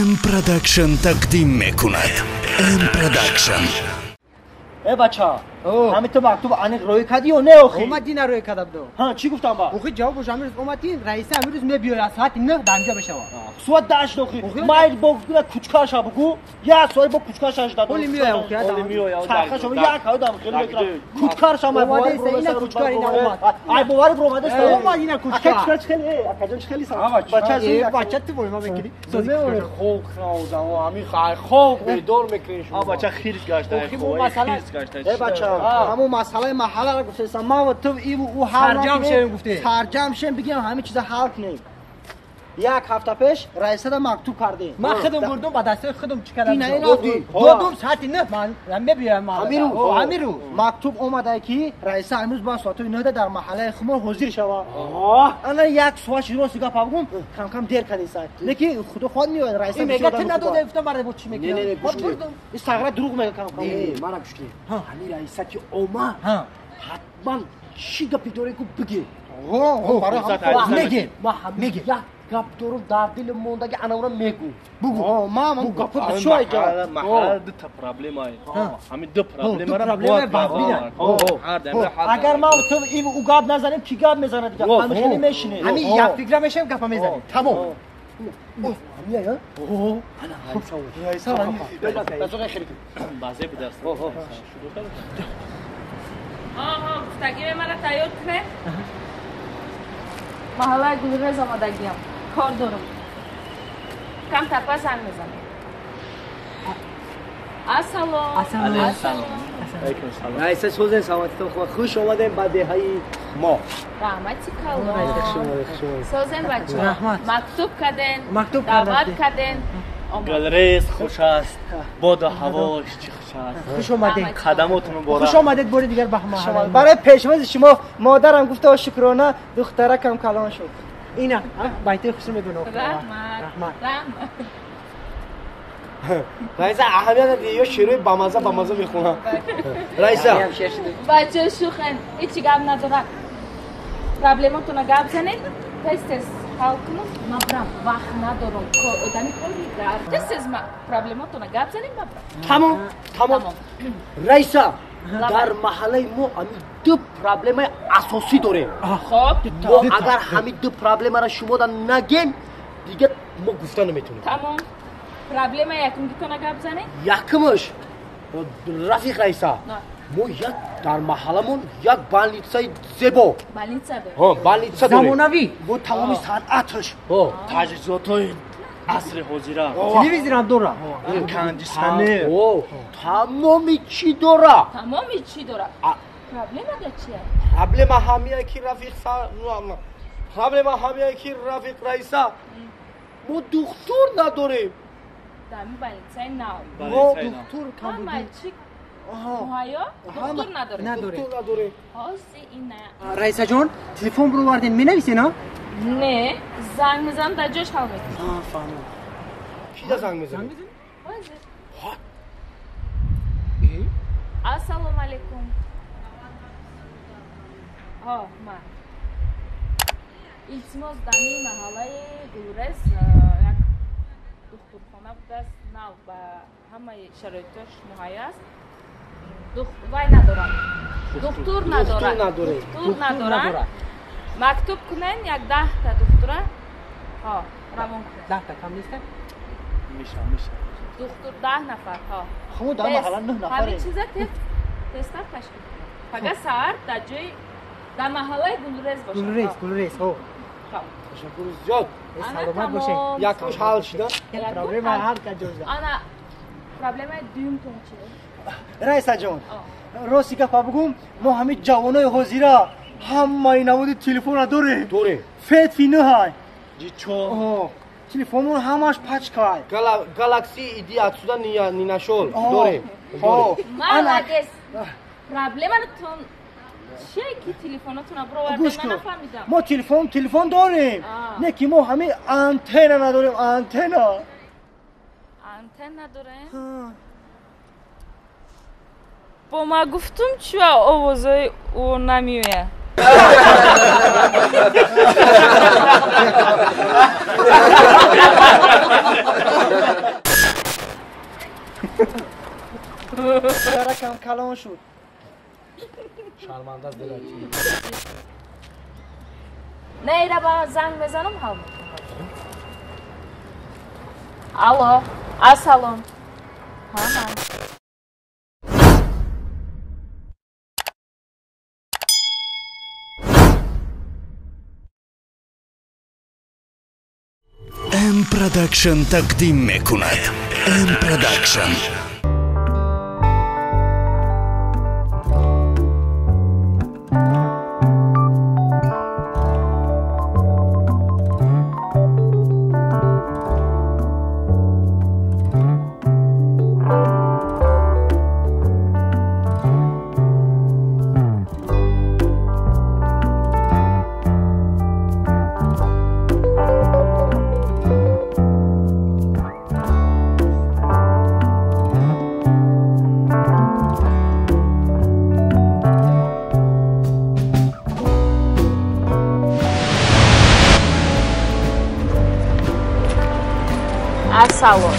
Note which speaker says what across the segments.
Speaker 1: М Production тақдим мекунад. М Production.
Speaker 2: Э бача, ҳамин ту мактуб аниқ рӯй кардӣ ё не охи?
Speaker 3: Омадӣ на рӯй карда будо.
Speaker 2: Ҳа, чӣ гуфтам ба?
Speaker 3: Охи ҷавоб бош, ҳамин рӯз омадӣ, раиса ҳамин рӯз мебиёяд, соати 9 дар инҷо мешавад.
Speaker 2: Соат 8 охи. Майл бо кучкаша бугу, як соат бо кучкаша шуда.
Speaker 3: Оли меояд охи,
Speaker 4: оли меояд.
Speaker 2: Чархаша як одам хеле мекунад. Кучкарша май
Speaker 3: боварӣ ина кучкар ина омад.
Speaker 2: Ай боварӣ бромадест.
Speaker 3: Омад ина кучкар.
Speaker 2: Ака чӣ хеле, акаҷон чӣ хеле сам.
Speaker 3: Бача, бача ту бо ма мекунӣ.
Speaker 4: Созӣ хоб хӯрдам, ҳамин хоб бедор мекунӣ шумо. Бача хирс гашта.
Speaker 3: Охи бо масъала
Speaker 2: Э бача, ҳамон масъалаи маҳалларо гуфтаистам. Ман ва ту иву ӯ ҳал
Speaker 3: сарҷам шем гуфте.
Speaker 2: Сарҷам шем бигем ҳамин чиза ҳал кунем. Як ҳафта пеш раисада мактуб кардем.
Speaker 3: Ман худам бурдум ба дастаи худам чӣ кардам?
Speaker 2: Ина ина
Speaker 3: додум соати 9 ман мебиёям маҳалла.
Speaker 2: Ҳамин рӯз,
Speaker 3: ҳамин рӯз
Speaker 2: мактуб омада ки раиса имрӯз ба соати 9 дар маҳаллаи худмон ҳозир шавад. Ана як соат рост гап бигум, кам-кам дер кардисай. Лекин худо хоҳад меояд раиса.
Speaker 3: Ин мега ту надода гуфтам мара бо чӣ мекунам?
Speaker 4: Не, не, гӯш кун.
Speaker 2: Ин сағра дурӯғ мега кам-кам.
Speaker 4: Не, мара гӯш кун. Ҳамин раиса ки омад, ҳатман чӣ гапе дорем ку бигем.
Speaker 3: Мегем.
Speaker 4: Мегем. Гап дорум дар дили мондаги анавра мегӯ.
Speaker 2: Бугу. Ман ман гапо бисёр айҷа.
Speaker 4: Маҳалла ду та проблема. Ҳамин ду проблемаро бояд
Speaker 2: агар ман ту ив ӯ гап назанем, ки гап мезанад дигар? Ҳамин хеле мешинем.
Speaker 3: Ҳамин як фикра мешавем, гапа мезанем. Тамом.
Speaker 2: Ҳамин я?
Speaker 4: Ана раиса. Баъзе будаст.
Speaker 5: Ҳа, гуфтагиме мара тайёр кунед. Маҳаллаи Гулрез омадагиам. Кор дорам. Камтар пас занг мезанам. Ассалом.
Speaker 3: Ассалом.
Speaker 4: Раиса созен саломатитон хуб. Хуш омадем ба деҳаи мо.
Speaker 5: Раҳмати калон. Созен бача.
Speaker 3: Раҳмат.
Speaker 5: Мактуб карден.
Speaker 3: Мактуб
Speaker 5: даъват карден.
Speaker 4: Гулрез хуш аст. Боду ҳавош чӣ хуш аст.
Speaker 3: Хуш омадед.
Speaker 4: Қадамотон муборак.
Speaker 3: Хуш омадед бори дигар ба маҳалла.
Speaker 2: Барои пешвози шумо модарам гуфта шукрона духтаракам калон шуд.
Speaker 3: Ина байтои хушро медонам.
Speaker 5: Раҳмат.
Speaker 3: Раҳмат.
Speaker 5: Раҳмат.
Speaker 4: Раиса аҳамият надиҳ, ё шеърҳои бамаза бамаза мехонам. Раиса.
Speaker 5: Бача шӯхен, ҳеҷ гап надорад. Проблемотона гап занед, тез тез ҳал кунам, ман бирам, вақт надорам. Одами кор мегар. Тез тез проблемотона гап занед, ман бирам.
Speaker 4: Тамом, тамом. Раиса, дар маҳаллаи мо ҳамин ду проблемаи асосӣ дорем.
Speaker 5: Хоб.
Speaker 4: Мо агар ҳамин ду проблемаро шумода нагем, дигар мо гуфта наметавонем.
Speaker 5: Тамом. Проблема якумгитона гап занед?
Speaker 4: Якумаш, рафиқ раиса, мо як дар маҳалламон як больницаи зебо.
Speaker 5: Больница дорем.
Speaker 4: Ҳо, больница дорем.
Speaker 3: Замонавӣ.
Speaker 2: Бо тамоми санъаташ.
Speaker 4: Ҳо, таҷҳизотҳои асри ҳозира.
Speaker 3: Телевизорам дора.
Speaker 4: Кондитсионер. Ҳо, тамоми чӣ дора.
Speaker 5: Тамоми чӣ дора. Проблема да чия?
Speaker 4: Проблема ҳамия ки рафиқ проблема ҳамия ки рафиқ раиса, мо духтур надорем.
Speaker 5: Дар больницаи нав.
Speaker 4: Мо
Speaker 2: духтур
Speaker 5: ҳама чӣ муҳайё? Духтур надорем.
Speaker 3: Надорем.
Speaker 4: Духтур надорем.
Speaker 5: Ҳози ина.
Speaker 3: Раисаҷон, телефон бировардем, менависен, а?
Speaker 5: Не, занг мезанам, дар ҷош ҳал мекунам.
Speaker 2: А, фаҳмидам.
Speaker 4: Кида занг мезанед?
Speaker 5: Ҳозир. Ассалому алайкум. Ҳо, ман. Илтимос, дар ин маҳаллаи Гулрез як духтурхона будааст, нав ба ҳамаи шароитош муҳайё аст. Вай надорам. Духтур надорад. Духтур надорад. Мактуб кунен як 10 та духтура. Ҳо, равон кунен.
Speaker 3: 10 та кам нест?
Speaker 4: Меша, меша.
Speaker 5: Духтур 10 нафар, ҳо.
Speaker 2: Хуб, дар маҳалла 9 нафар.
Speaker 5: Ҳамин чиза тезтар ташкил кунед. Фақат саҳар дар ҷои дар маҳаллаи Гулрез бошад.
Speaker 3: Гулрез, Гулрез, ҳо.
Speaker 4: Ташаккур зиёд.
Speaker 3: Саломат бошед.
Speaker 4: Якумш ҳал шуда.
Speaker 3: Проблема ҳал каҷо шуда.
Speaker 5: Ана проблемаи дуюмтон чи?
Speaker 2: Раисаҷон, рости гапа бугум, мо ҳамин ҷавонои ҳозира ҳамаи намуди телефонро дорем.
Speaker 4: Дорем.
Speaker 2: Фетфи нӯҳай.
Speaker 4: Ҷичо.
Speaker 2: Телефонмон ҳамаш пачкай.
Speaker 4: Галакси иди отсюда не нашёл. Дорем.
Speaker 5: Молодец. Проблематон чие ки телефонотонро бировардем, ман нафаҳмидам.
Speaker 2: Мо телефон дорем. Не ки мо ҳамин антенна надорем, антенна.
Speaker 5: Антенна дорем? Бо ма гуфтум чӯ овозои ӯ намеояд.
Speaker 2: Даракам калон шуд.
Speaker 4: Шарманда дилаки.
Speaker 5: Не, ира ба занг мезанам ҳал мекунам. Алло, ассалом. Ҳа, ман.
Speaker 1: М Production тақдим мекунад. М Production.
Speaker 5: Ассалом.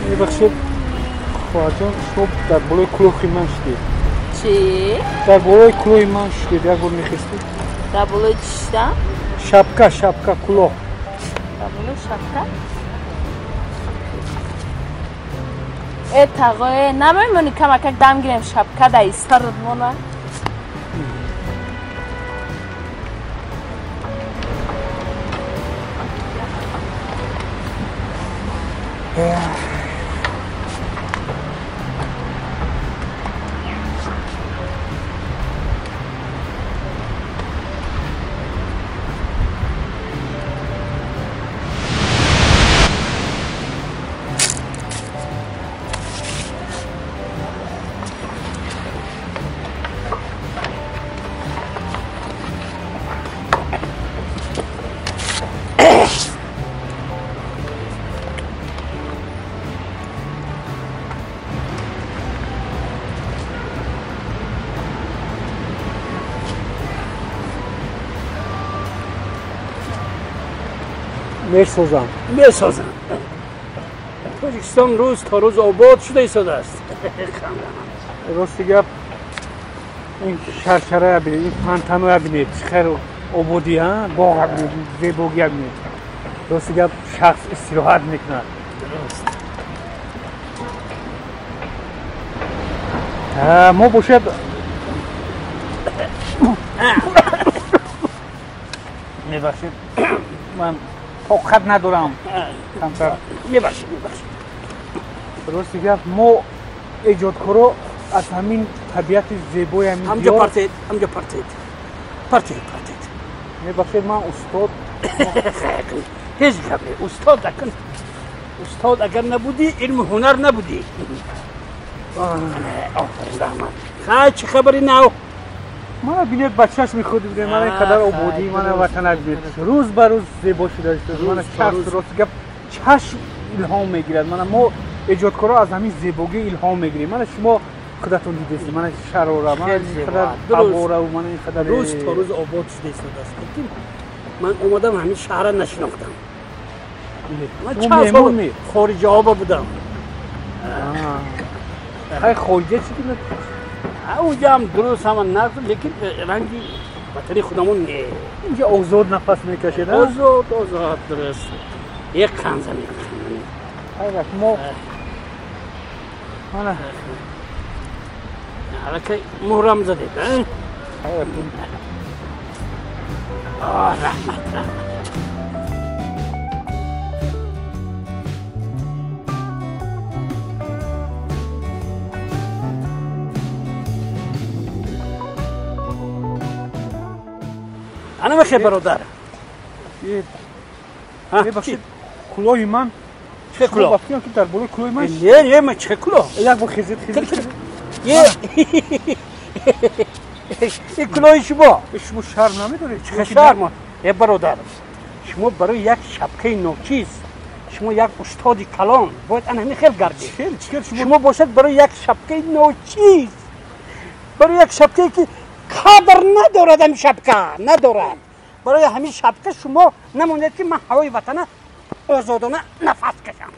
Speaker 6: Мебахшед, хоҳарҷон, шумо дар болои кулоҳи ман шудед.
Speaker 5: Чӣ?
Speaker 6: Дар болои кулоҳи ман шудед, як бор мехестед?
Speaker 5: Дар болои чӣ шудам?
Speaker 6: Шапка, шапка, кулоҳ.
Speaker 5: Дар болои шапка? Э, тағое, намемонӣ камакак дам гирем шапка дар сарат мона?
Speaker 6: Месозам.
Speaker 7: Месозам. Тоҷикистон рӯз то рӯз обод шуда истодааст.
Speaker 6: Рости гап, ин шаршарая бинед, ин фонтаноя бинед, чӣ хел ободӣ, боға бинед, зебогия бинед. Рости гап, шахс истироҳат мекунад. Мо бошад мебахшед, ман тоқат надорам. Камтар.
Speaker 7: Мебахшед, мебахшед.
Speaker 6: Рости гап, мо эҷодкоро аз ҳамин табиати зебои ҳамин
Speaker 7: ҳамҷо партед, ҳамҷо партед. Партед, партед.
Speaker 6: Мебахшед, ман устод.
Speaker 7: Ҳеҷ гап не. Устод акн. Устод агар набудӣ, илму ҳунар набудӣ. Офарин, раҳмат. Хай, чӣ хабари нав?
Speaker 6: Мана бинед, ба чашми худ бинед, мана ин қадар ободӣ, мана ватанак бинед. Рӯз ба рӯз зебо шуда истод. Мана шахс рости гап чашм илҳом мегирад. Мана мо эҷодкоро аз ҳамин зебогӣ илҳом мегирем. Мана шумо худатон дидед, мана шарора, мана ин қадар ҳавора, мана ин қадар
Speaker 7: рӯз то рӯз обод шуда истодааст. Лекин ман омадам ҳамин шаҳрро нашинохтам. Ман чанд сол хориҷаҳо будам.
Speaker 6: Хай, хориҷа чӣ дидед?
Speaker 7: Унҷа ҳам дуруст ҳама нағз, лекин ранги ватани худамон не.
Speaker 6: Инҷа озод нафас мекашед,
Speaker 7: озод, озод, дуруст. Як қанза мекашем.
Speaker 6: Хайрак, мо мана
Speaker 7: аллакай муҳрам задед, раҳмат, раҳмат. Ана мехе бародар.
Speaker 6: Мебахшед, кулоҳи ман
Speaker 7: чӣ кулоҳ?
Speaker 6: Ба фикрам ки дар болои кулоҳи ман
Speaker 7: Не, не, ман чӣ кулоҳ?
Speaker 6: Як бор хезед, хезед.
Speaker 7: Ин кулоҳи шумо.
Speaker 6: Шумо шарм намедоред?
Speaker 7: Чӣ шарм? Э бародар, шумо барои як шапкаи ночиз, шумо як устоди калон бояд ана ҳамин хел гардед. Шумо бошад барои як шапкаи ночиз, барои як шапкае ки қадр надорад, ҳамин шапка надорад, барои ҳамин шапка шумо намондед ки ман ҳавои ватана озодона нафас кашам.